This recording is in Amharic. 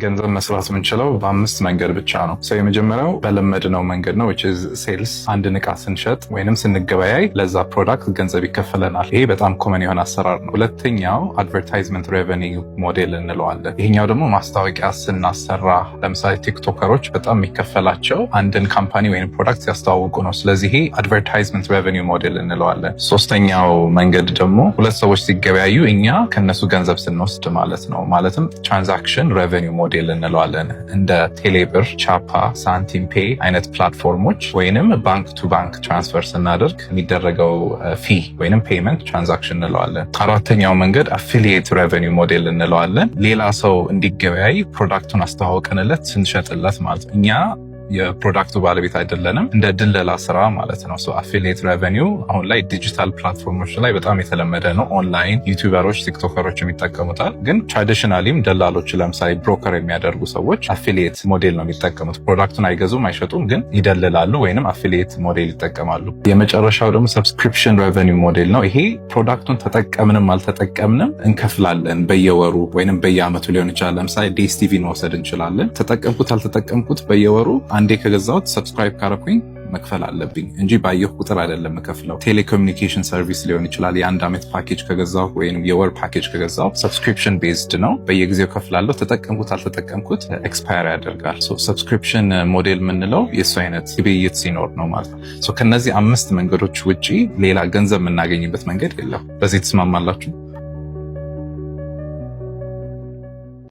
ገንዘብ መስራት የምንችለው በአምስት መንገድ ብቻ ነው። So የመጀመሪያው በለመድነው መንገድ ነው፣ which is sales። አንድን እቃ ስንሸጥ ወይንም ስንገበያይ ለዛ product ገንዘብ ይከፈለናል። ይሄ በጣም common የሆነ አሰራር ነው። ሁለተኛው advertisement revenue model እንለዋለን። ይሄኛው ደግሞ ማስታወቂያ ስናሰራ፣ ለምሳሌ ቲክቶከሮች በጣም የሚከፈላቸው አንድን company ወይም product ሲያስተዋውቁ ነው። ስለዚህ ይሄ advertisement revenue model እንለዋለን። ሶስተኛው መንገድ ደግሞ ሁለት ሰዎች ሲገበያዩ እኛ ከነሱ ገንዘብ ስንወስድ ማለት ነው። ማለትም transaction revenue model እንለዋለን። እንደ ቴሌብር፣ ቻፓ፣ ሳንቲም ፔይ አይነት platform ኦች ወይንም bank to bank transfer ስናደርግ የሚደረገው fee ወይንም payment transaction እንለዋለን። አራተኛው መንገድ affiliate revenue model እንለዋለን። ሌላ ሰው እንዲገበያይ product ኡን አስተዋውቀንለት ስንሸጥለት ማለት ነው። እኛ የ product ኡ ባለቤት አይደለንም። እንደ ድለላ ስራ ማለት ነው። Affiliate revenue አሁን ላይ digital platform ኦች ላይ በጣም የተለመደ ነው። Online ዩቲዩበሮች፣ ቲክቶከሮች የሚጠቀሙታል። ግን traditionally ም ደላሎች፣ ለምሳሌ broker የሚያደርጉ ሰዎች affiliate model ነው የሚጠቀሙት። Product ኡን አይገዙም፣ አይሸጡም፣ ግን ይደልላሉ ወይንም affiliate model ይጠቀማሉ። የመጨረሻው ደግሞ subscription revenue model ነው። ይሄ product ኡን ተጠቀምንም አልተጠቀምንም እንከፍላለን፣ በየወሩ ወይንም በየአመቱ ሊሆን ይችላል። ለምሳሌ ዲኤስቲቪን መውሰድ እንችላለን። ተጠቀምኩት አልተጠቀምኩት በየወሩ አንዴ ከገዛሁት፣ subscribe ካረኩኝ መክፈል አለብኝ እንጂ ባየሁ ቁጥር አይደለም የምከፍለው። Telecommunication service ሊሆን ይችላል። የአንድ ዓመት ፓኬጅ ከገዛሁ ወይም የወር ፓኬጅ ከገዛሁ subscription based ነው። በየጊዜው ከፍላለሁ። ተጠቀምኩት አልተጠቀምኩት expire ያደርጋል። Subscription model የምንለው የእሱ አይነት ግብይት ሲኖር ነው ማለት ነው። ከነዚህ አምስት መንገዶች ውጪ ሌላ ገንዘብ የምናገኝበት መንገድ የለም። በዚህ ትስማማላችሁ?